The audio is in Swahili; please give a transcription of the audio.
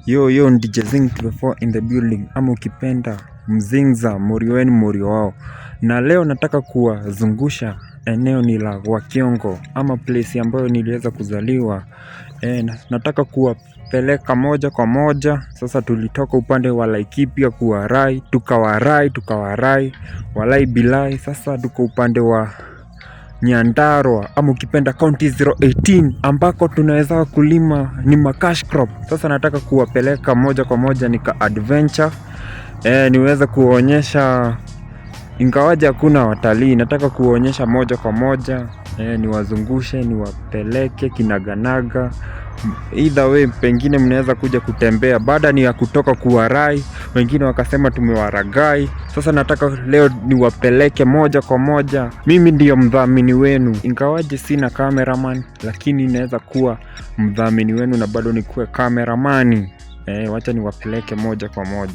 Yo yo, DJ Zing 24 in the building, ama ukipenda Mzingza, Morio wenu Morio wao. Na leo nataka kuwazungusha eneo ni la Wakiongo ama place ambayo niliweza kuzaliwa. Nataka kuwapeleka moja kwa moja. Sasa tulitoka upande wa Laikipia kuwarai, tukawarai, tukawarai, walai bilai. Sasa tuko upande wa Nyandarua ama ukipenda county 018 ambako tunaweza kulima ni ma cash crop. Sasa nataka kuwapeleka moja kwa moja nika adventure, niweze kuonyesha ingawaje hakuna watalii, nataka kuonyesha moja kwa moja, niwazungushe, niwapeleke kinaganaga. Either way, pengine mnaweza kuja kutembea. Baada ni ya kutoka kuwarai, wengine wakasema tumewaragai. Sasa nataka leo niwapeleke moja kwa moja. Mimi ndiyo mdhamini wenu, ingawaje sina cameraman, lakini naweza kuwa mdhamini wenu na bado nikuwe cameramani. Wacha niwapeleke moja kwa moja.